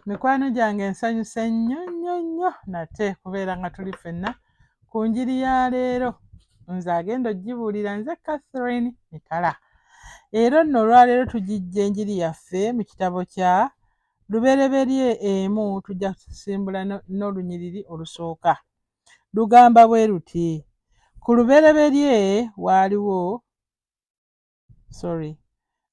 Mikwano gyange nsanyuse nnyo nnyo nnyo nate kubeera nga tuli ffenna ku njiri ya leero. Nze agenda ogibuulira nze Catherine Mitala. Era nno olwaleero tugijja enjiri yaffe mu kitabo kya Lubereberye emu tujja kusimbula n'olunyiriri olusooka. Lugamba bwe luti: Ku lubereberye waaliwo sorry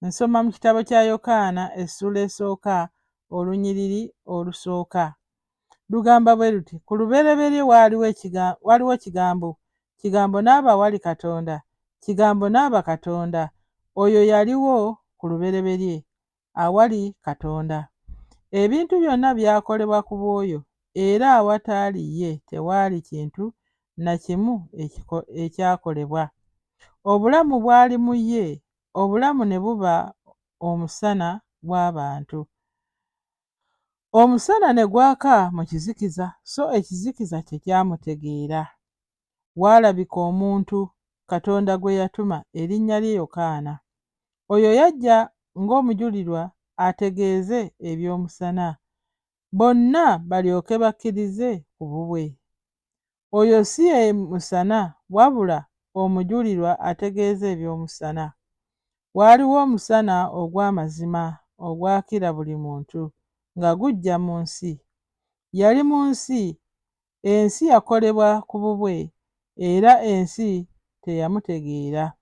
nsoma mu kitabo kya Yokaana essuula esooka olunyiriri olusooka. Lugamba bwe luti: Ku lubereberye waaliwo Kigambo, Kigambo n'aba awali Katonda, Kigambo n'aba Katonda. Oyo yaliwo ku lubereberye awali Katonda. Ebintu byonna byakolebwa ku bw'oyo, era awataali ye tewaali kintu na kimu ekyakolebwa. Obulamu bwali mu ye, obulamu ne buba omusana gw'abantu. Omusana ne gwaka mu kizikiza, so ekizikiza tekyamutegeera. Waalabika omuntu Katonda gwe yatuma, erinnya lye Yokaana. Oyo yajja ng'omujulirwa ategeeze eby'omusana, bonna balyoke bakkirize ku bubwe. Oyo si ye musana, wabula omujulirwa ategeeza eby'omusana. Waaliwo omusana ogw'amazima ogwakira buli muntu, nga gujja mu nsi. Yali mu nsi, ensi yakolebwa ku bubwe, era ensi teyamutegeera.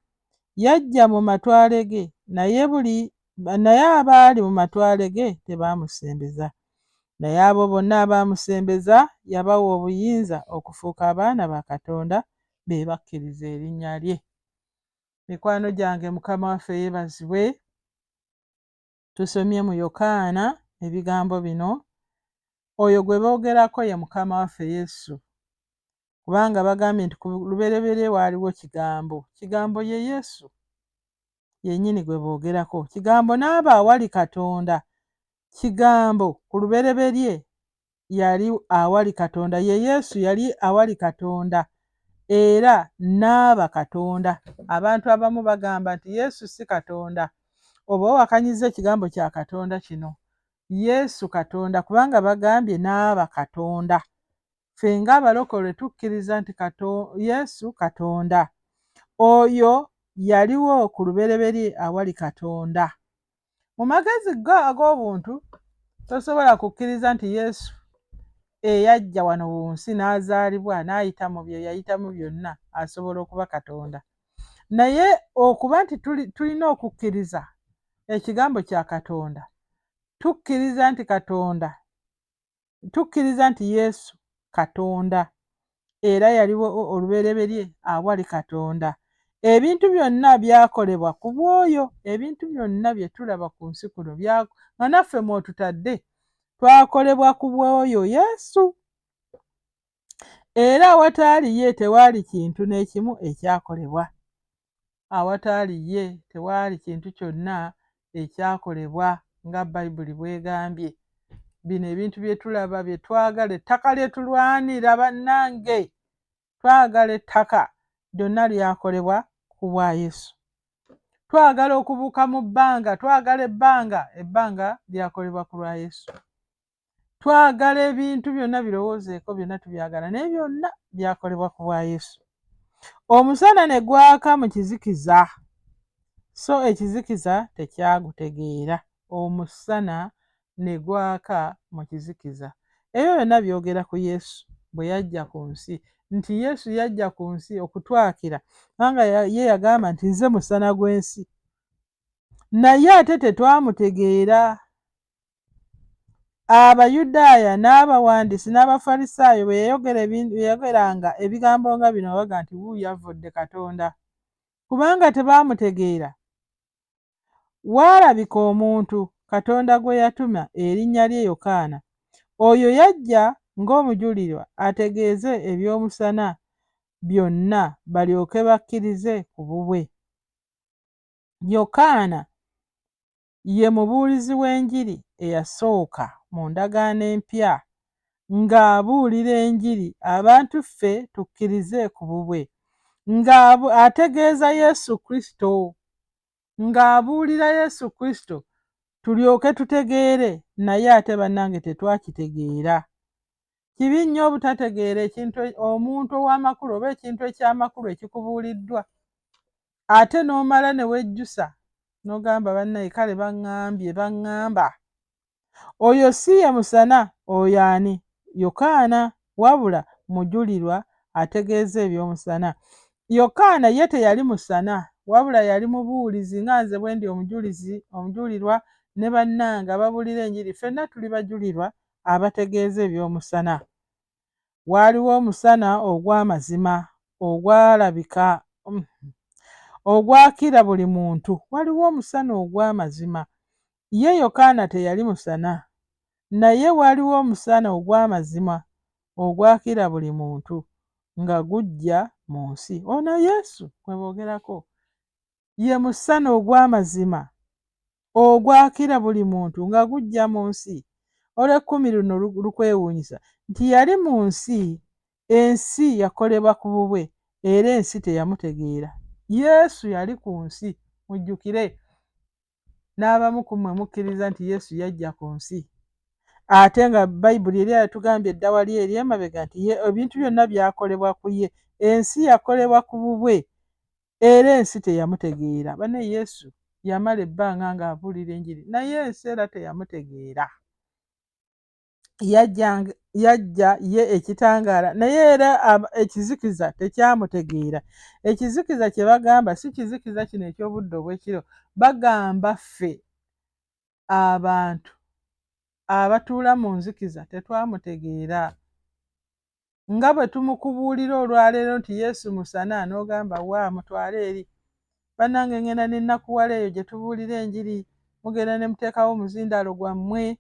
Yajja mu matwale ge, naye buli naye abaali mu matwale ge tebaamusembeza. Naye abo bonna abaamusembeza yabawa obuyinza okufuuka abaana ba Katonda, be bakkiriza erinnya lye. Mikwano gyange Mukama waffe yeebazibwe. Tusomye mu Yokaana ebigambo bino. Oyo gwe boogerako ye Mukama waffe Yesu. Kubanga bagambye nti ku lubereberye waaliwo Kigambo. Kigambo ye Yesu yennyini gwe boogerako. Kigambo n'aba awali Katonda. Kigambo ku lubereberye yali awali Katonda. Ye Yesu yali awali Katonda era n'aba Katonda. Abantu abamu bagamba nti Yesu si Katonda. Oba owakanyizza ekigambo kya Katonda kino. Yesu Katonda kubanga bagambye n'aba Katonda. Ffe ng'abalokole tukkiriza nti Yesu Katonda. Oyo yaliwo ku lubereberye awali Katonda. Mu magezi go ag'obuntu tosobola kukkiriza nti Yesu eyajja wano mu nsi n'azaalibwa n'ayita mu bye yayitamu byonna asobola okuba Katonda. Naye okuba nti tulina okukkiriza ekigambo kya Katonda, tukkiriza nti Katonda Tukkiriza nti Yesu Katonda era yaliwo olubereberye awali Katonda. Ebintu byonna byakolebwa ku bw'oyo. Ebintu byonna bye tulaba ku nsi kuno nga naffe mw'otutadde twakolebwa ku bw'oyo Yesu. Era awataali ye tewaali kintu n'ekimu ekyakolebwa. Awataali ye tewaali kintu kyonna ekyakolebwa nga Bayibuli bw'egambye. Bino ebintu bye tulaba bye twagala, ettaka lye tulwanira bannange, twagala ettaka lyonna lyakolebwa ku bwa Yesu. Twagala okubuuka mu bbanga, twagala ebbanga, ebbanga lyakolebwa ku lwa Yesu. Twagala ebintu byonna birowoozeeko byonna tubyagala naye byonna byakolebwa ku bwa Yesu. Omusana ne gwaka mu kizikiza, so ekizikiza tekyagutegeera. Omusana ne gwaka mu kizikiza. Ebyo byonna byogera ku Yesu bwe yajja ku nsi, nti Yesu yajja ku nsi okutwakira, kubanga ye yagamba nti nze musana gw'ensi. Naye ate tetwamutegeera. Abayudaaya n'abawandiisi n'Abafalisaayo bwe yayogeranga ebigambo nga bino nga bagamba nti, Wuuyo avvodde Katonda, kubanga tebaamutegeera. Waalabika omuntu Katonda gwe yatuma, erinnya lye Yokaana. Oyo yajja ng'omujulirwa ategeeze eby'omusana byonna balyoke bakkirize ku bubwe. Yokaana ye mubuulizi w'enjiri eyasooka mu ndagaano empya ng'abuulira enjiri abantu ffe tukkirize ku bubwe, ng'ategeeza Yesu Kristo, ng'abuulira Yesu Kristo tulyoke tutegeere naye ate bannange tetwakitegeera. Kibi nnyo obutategeera ekintu omuntu ow'amakulu oba ekintu eky'amakulu ekikubuuliddwa, ate n'omala ne wejjusa n'ogamba bannaye kale baŋŋambye baŋŋamba. Oyo si ye musana, oyo ani? Yokaana, wabula mujulirwa ategeeza eby'omusana. Yokaana ye teyali musana, wabula yali mubuulizi nga nze bwe ndi omujulizi, omujulirwa ne bannange ababuulira enjiri, ffenna tuli bajulirwa abategeeza eby'omusana. Waaliwo omusana ogw'amazima ogwalabika ogwakira buli muntu. Waliwo omusana ogw'amazima. Ye Yokaana teyali musana, naye waaliwo omusana ogw'amazima ogwakira buli muntu nga gujja mu nsi. Ono Yesu gwe boogerako ye musana ogw'amazima ogwakira buli muntu nga gujja mu nsi. Olw'ekkumi luno lukwewuunyisa nti yali mu nsi, ensi yakolebwa ku bubwe era ensi teyamutegeera. Yesu yali ku nsi, mujjukire n'abamu ku mmwe mukkiriza nti Yesu yajja ku nsi, ate nga Bayibuli eri yatugambye edda wali eri emabega nti ye ebintu byonna byakolebwa ku ye, ensi yakolebwa ku bubwe era ensi teyamutegeera. Banne Yesu yamala ebbanga ng'abuulira enjiri naye ensi era teyamutegeera. Yajja ye ekitangaala naye era ekizikiza tekyamutegeera. Ekizikiza kye bagamba si kizikiza kino eky'obudde obw'ekiro, bagamba ffe abantu abatuula mu nzikiza tetwamutegeera. Nga bwe tumukubuulira olwaleero nti Yesu musana, n'ogamba wa mutwale eri. Bannange ŋŋenda ne nnakuwala eyo gye tubuulira enjiri, mugenda ne muteekawo omuzindaalo gwammwe,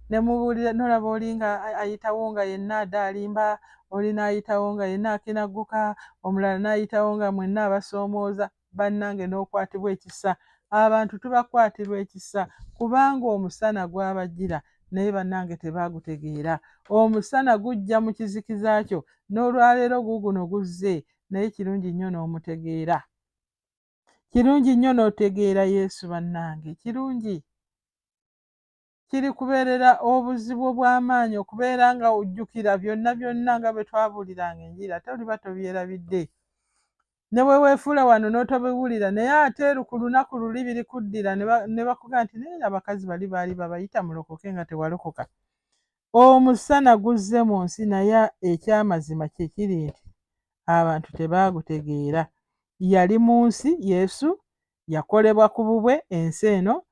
ne mubuulira, n'olaba oli nga ayitawo nga yenna adaalimba, oli n'ayitawo nga yenna akinagguka, omulala n'ayitawo nga mwenna abasoomooza. Bannange n'okwatibwa ekisa. Abantu tubakwatirwa ekisa kubanga omusana gwabajjira naye bannange tebaagutegeera. Omusana gujja mu kizikiza kyo, n'olwaleero guuguno guzze, naye kirungi nnyo n'omutegeera. Kirungi nnyo n'otegeera Yesu bannange, kirungi. Kirikubeerera obuzibu obw'amaanyi okubeera nga ojjukira byonna byonna nga bwe twabuuliranga enjiri, ate oliba tobyerabidde. Ne bwe weefuula wano n'otobiwulira, naye ate ku lunaku luli birikuddira ne bakugamba nti naye abakazi bali baali babayita mulokoke nga tewalokoka. Omusana guzze mu nsi naye eky'amazima kye kiri nti abantu tebaagutegeera. Yali mu nsi, Yesu yakolebwa ku bubwe ensi eno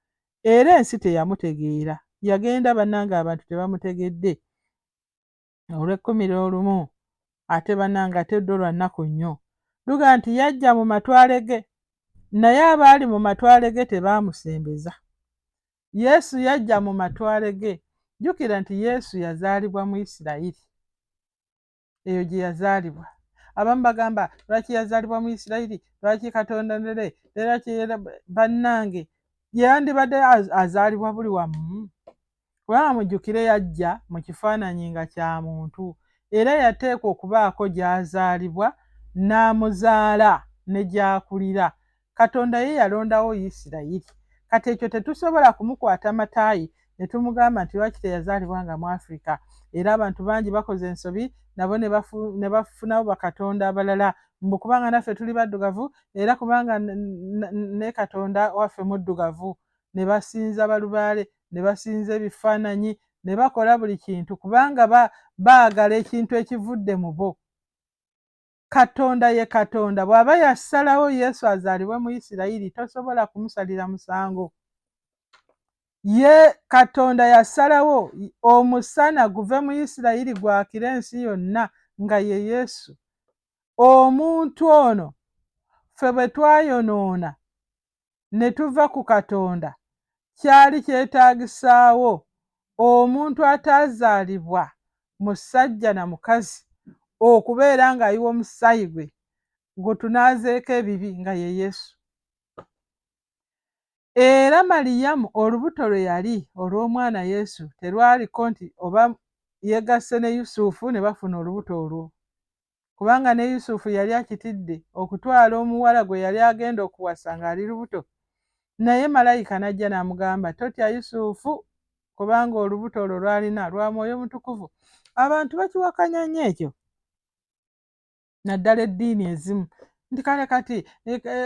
era ensi teyamutegeera. Yagenda bannange abantu tebamutegedde. Olw'ekkumi n'olumu ate bannange ate ddo lwa nnaku nnyo. Lugamba nti yajja mu matwale ge naye abaali mu matwale ge tebaamusembeza. Yesu yajja mu matwale ge. Jjukira nti Yesu yazaalibwa mu Isirayiri. Eyo gye yazaalibwa. Abamu bagamba lwaki yazaalibwa mu Isirayiri, lwaki Katonda nere, lwaki bannange yandibadde azaalibwa buli wamu. Kubanga mujjukire yajja mu kifaananyi nga kya muntu era yateekwa okubaako gy'azaalibwa n'amuzaala ne gy'akulira. Katonda ye yalondawo Isirayiri. Kati ekyo tetusobola kumukwata mataayi ne tumugamba nti lwaki teyazaalibwa nga mu Afrika. Era abantu bangi bakoze ensobi nabo ne bafunawo bakatonda abalala mbu kubanga naffe tuli baddugavu era kubanga ne Katonda waffe muddugavu. Ne basinza balubaale, ne basinza ebifaananyi, ne bakola buli kintu kubanga baagala ekintu ekivudde mu bo. Katonda ye Katonda. Bw'aba yasalawo Yesu azaalibwe mu Isirayiri, tosobola kumusalira musango. Ye Katonda yasalawo omusana guve mu Isirayiri gwakire ensi yonna nga ye Yesu. Omuntu ono ffe bwe twayonoona ne tuva ku Katonda, kyali kyetaagisaawo omuntu ataazaalibwa musajja na mukazi okubeera ng'ayiwa omusaayi gwe gutunaazeeko ebibi nga ye Yesu. Era Maliyamu olubuto lwe yali olw'omwana Yesu terwaliko nti oba yeegasse ne Yusufu ne bafuna olubuto olwo. Kubanga ne Yusufu yali akitidde okutwala omuwala gwe yali agenda okuwasa ng'ali lubuto. Naye malayika n'ajja n'amugamba, totya Yusufu, Kubanga olubuto olwo lw'alina lwa Mwoyo Mutukuvu. Abantu bakiwakanya nnyo ekyo, naddala eddiini ezimu, nti kale kati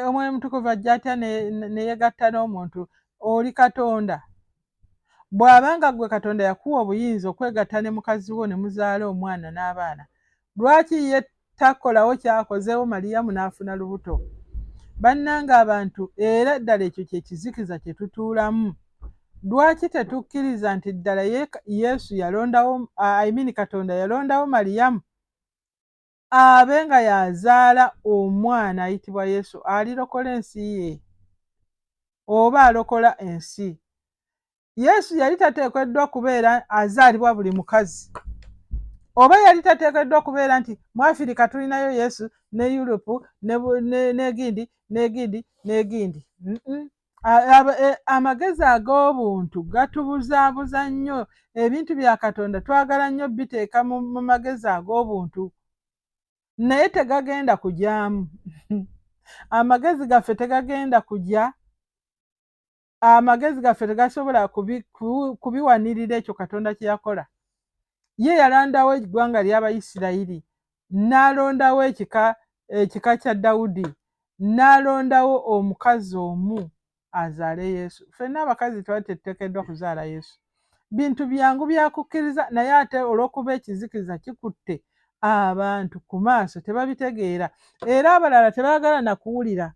Omwoyo Mutukuvu ajja atya ne yeegatta n'omuntu? Oli Katonda? Bw'aba nga ggwe Katonda yakuwa obuyinza okwegatta ne mukazi wo ne muzaala omwana n'abaana, lwaki ye takolawo ky'akozeewo Maliyamu n'afuna lubuto? Bannange abantu, era ddala ekyo kye kizikiza kye tutuulamu. Lwaki tetukkiriza nti ddala Yesu yalondawo, I mean Katonda yalondawo Maliyamu abe nga y'azaala omwana ayitibwa Yesu alirokola ensi ye oba alokola ensi? Yesu yali tateekeddwa kubeera azaalibwa buli mukazi, oba yali tateekeddwa kubeera nti mu Afirika tulinayo Yesu, ne Europe n'egindi n'egindi n'egindi. Amagezi ag'obuntu gatubuzaabuza nnyo. Ebintu bya Katonda twagala nnyo biteeka mu magezi ag'obuntu, naye tegagenda kujaamu. Amagezi gaffe tegagenda kujja, amagezi gaffe tegasobola kubiwanirira ekyo Katonda kye yakola. Ye yalondawo eggwanga ly'Abayisirayiri, n'alondawo ekika kya Dawudi, n'alondawo omukazi omu azaale Yesu. Ffenna abakazi twali tetuteekeddwa kuzaala Yesu. Bintu byangu byakukkiriza, naye ate olw'okuba ekizikiza kikutte abantu ku maaso, tebabitegeera, era abalala tebaagala na kuwulira.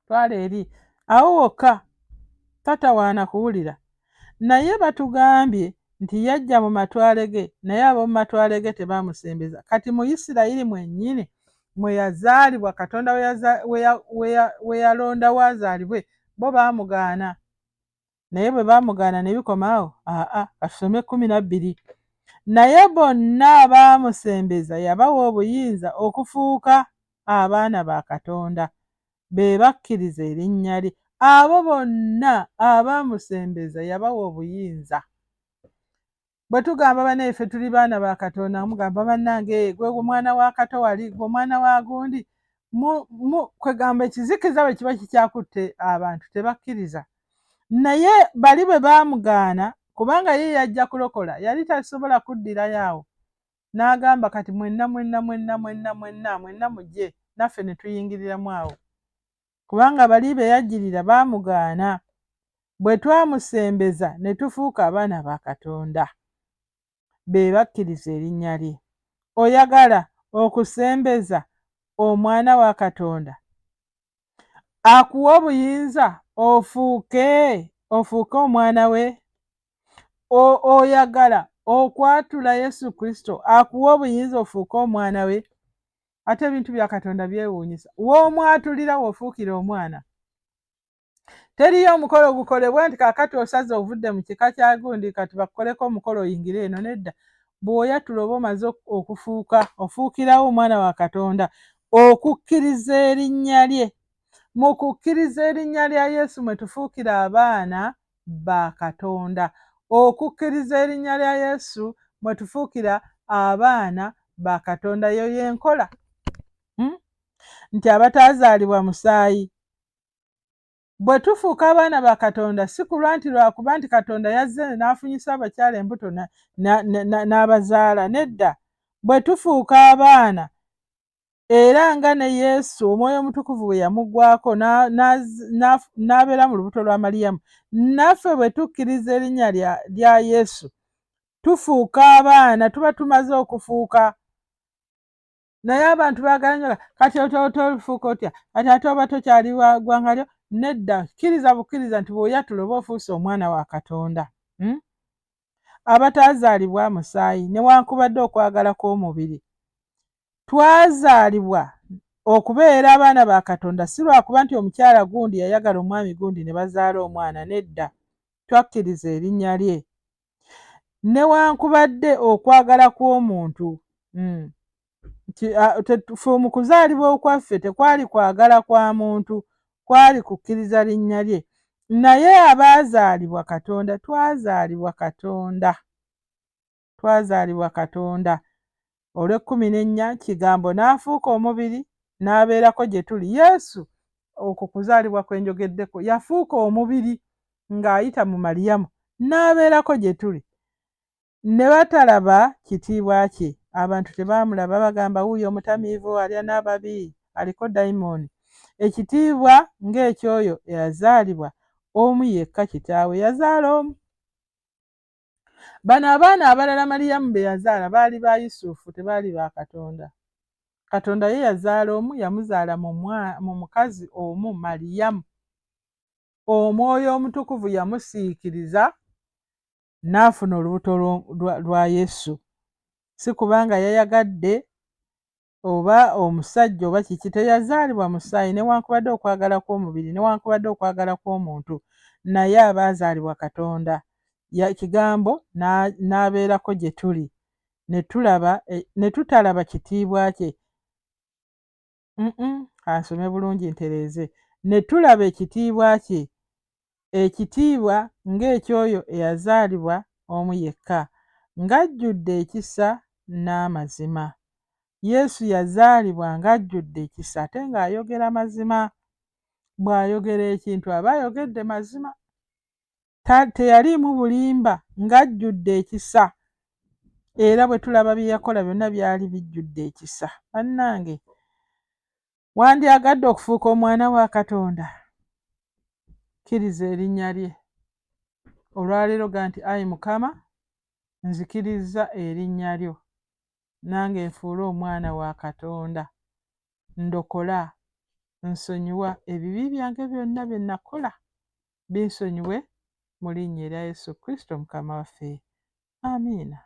Twala eri awo wokka, tatawaana kuwulira. Naye batugambye nti yajja mu matwale ge, naye ab'omu matwale ge tebaamusembeza. Kati mu Isirayiri mwennyini mwe yazaalibwa, Katonda we yalondawo azaalibwe, bo baamugaana. Naye bwe baamugaana ne bikoma awo? Aa, katusome 12. Naye bonna abaamusembeza yabawa obuyinza okufuuka abaana ba Katonda, be bakkiriza erinnya lye. Abo bonna abaamusembeza yabawa obuyinza. Bwe tugamba bannaffe ffe tuli baana ba Katonda, mugamba bannange gwe omwana wa Kato wali, gwe omwana wa gundi. Kwegamba ekizikiza bwe kiba kikyakutte abantu tebakkiriza. Naye bali bwe baamugaana, kubanga ye yajja kulokola, yali tasobola kuddirayo awo n'agamba kati mwenna mwenna mwenna mwenna mwenna mwenna mujje naffe ne tuyingiriramu awo, kubanga bali be yajjirira baamugaana. Bwe twamusembeza ne tufuuka abaana ba Katonda, be bakkiriza erinnya lye. Oyagala okusembeza omwana wa Katonda akuwa obuyinza ofuuke omwana we? Oyagala okwatula Yesu Kristo akuwa obuyinza ofuuke omwana we? Ate ebintu bya Katonda byewuunyisa. W'omwatulira w'ofuukira omwana. Teriyo omukolo gukolebwa nti kaakati osaze ovudde mu kika kya gundi, kati bakukoleko omukolo oyingire eno. Nedda, bw'oyatula oba omaze okufuuka, ofuukirawo omwana wa Katonda okukkiriza erinnya lye. Mu kukkiriza erinnya lya Yesu mwe tufuukira abaana ba Katonda. Okukkiriza erinnya lya Yesu mwe tufuukira abaana ba Katonda. Eyo y'enkola, Nti abataazaalibwa musaayi. Bwe tufuuka abaana ba Katonda, si kulwa nti lwakuba nti Katonda yazze n'afunyisa abakyala embuto n'abazaala. Nedda, bwe tufuuka abaana, era nga ne Yesu Omwoyo Omutukuvu bwe yamugwako n'abeera mu lubuto lwa Maliyamu, naffe bwe tukkiriza erinnya lya Yesu tufuuka abaana, tuba tumaze okufuuka. Naye abantu baagala nnyo kati otofuuka otya, kati ate oba tokyali wa ggwanga lyo. Nedda, kkiriza bukkiriza nti bw'oyatula oba ofuuse omwana wa Katonda. Abatazaalibwa musaayi newankubadde okwagala kw'omubiri. Twazaalibwa okubeera abaana ba Katonda, si lwakuba nti omukyala gundi yayagala omwami gundi ne bazaala omwana. Nedda, twakkiriza erinnya lye newankubadde okwagala kw'omuntu. Nti ffe mu kuzaalibwa okwaffe tekwali kwagala kwa muntu, kwali kukkiriza linnya lye. Naye abaazaalibwa Katonda, twazaalibwa Katonda, twazaalibwa Katonda. Olw'ekkumi n'ennya, Kigambo n'afuuka omubiri n'abeerako gye tuli. Yesu, okwo kuzaalibwa kwe njogeddeko, yafuuka omubiri ng'ayita mu Maliyamu. N'abeerako gye tuli. Ne batalaba kitiibwa kye. Abantu tebaamulaba, bagamba wuuyo omutamiivu alya n'ababi, aliko dayimooni. Ekitiibwa ng'eky'oyo eyazaalibwa omu yekka kitaawe yazaala omu. Bano abaana abalala Maliyamu be yazaala baali ba Yusufu, tebaali ba Katonda. Katonda ye yazaala omu, yamuzaala mu mukazi omu Maliyamu. Omwoyo Omutukuvu yamusiikiriza n'afuna olubuto lwa Yesu. Si kubanga yayagadde oba omusajja oba kiki, teyazaalibwa musaayi newankubadde okwagala kw'omubiri newankubadde okwagala kw'omuntu, naye abaazaalibwa Katonda. Ya Kigambo n'abeerako gye tuli, ne tulaba ne tutalaba kitiibwa kye. Kansome bulungi ntereeze. Ne tulaba ekitiibwa kye, ekitiibwa ng'eky'oyo eyazaalibwa omu yekka, ng'ajjudde ekisa n'amazima. Yesu yazaalibwa ng'ajjudde ekisa ate ng'ayogera mazima. Bw'ayogera ekintu aba ayogedde mazima. Teyaliimu bulimba, ng'ajjudde ekisa. Era bwe tulaba bye yakola byonna byali bijjudde ekisa. Bannange, wandyagadde okufuuka omwana wa Katonda? Kkiriza erinnya lye. Olwaleero ga nti, Ayi Mukama, nzikirizza erinnya lyo, nange nfuule omwana wa Katonda. Ndokola, nsonyiwa ebibi byange byonna bye nakola, binsonyiwe mu linnya erya Yesu Kristo Mukama waffe. Amiina.